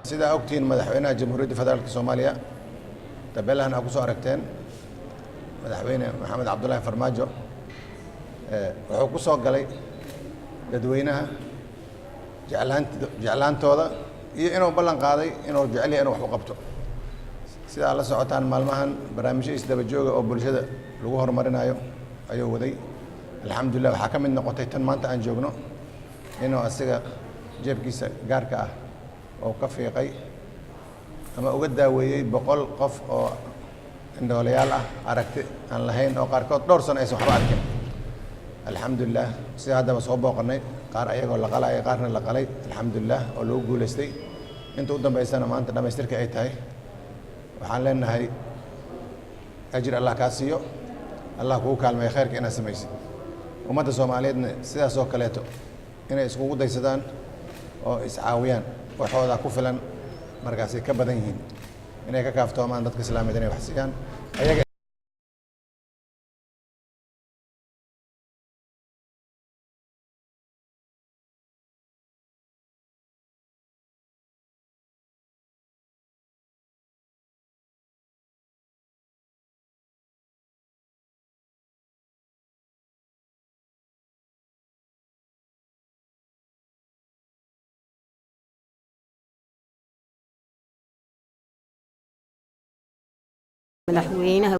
Sidaa ogtihiin, Madaxweynaha Jamhuuriyadda Federaalka Soomaaliya, tabeelahan aa kusoo aragteen, Madaxweyne Maxamed Cabdulaahi Farmaajo wuxuu ku soo galay dadweynaha jeclaan jeclaantooda iyo inuu ballan qaaday inuu jecel yahay inuu wax u qabto. Sidaa la socotaan, maalmahan barnaamijyo isdaba jooga oo bulshada lagu horumarinayo ayuu waday. Alxamdulilah, waxaa ka mid noqotay tan maanta aan joogno inuu asiga jeebkiisa gaarka ah oo ka fiiqay ama uga daaweeyey 100 qof oo indhoolayaal ah, aragti aan lahayn, oo qaarkood dhowr sano aysan waxba arkin. Alxamdulilah, sida haddaba soo booqanay qaar ayagoo la qalaya, qaarna la qalay, alxamdulilah, oo lagu guulaystay. Inta u dambaysana maanta dhamaystirka ay tahay. Waxaan leenahay, ajir Allah kaa siiyo, Allah kugu kaalmeeyo khayrka inaad samaysid. Ummadda Soomaaliyeedna sidaas oo kaleeto inay iskugu daysadaan oo iscaawiyaan, waxoodaa ku filan markaasay ka badan yihiin, inay ka kaaftoomaan dadka Islaamiyeed inay wax siiyaan ayaga. Madaxweynaha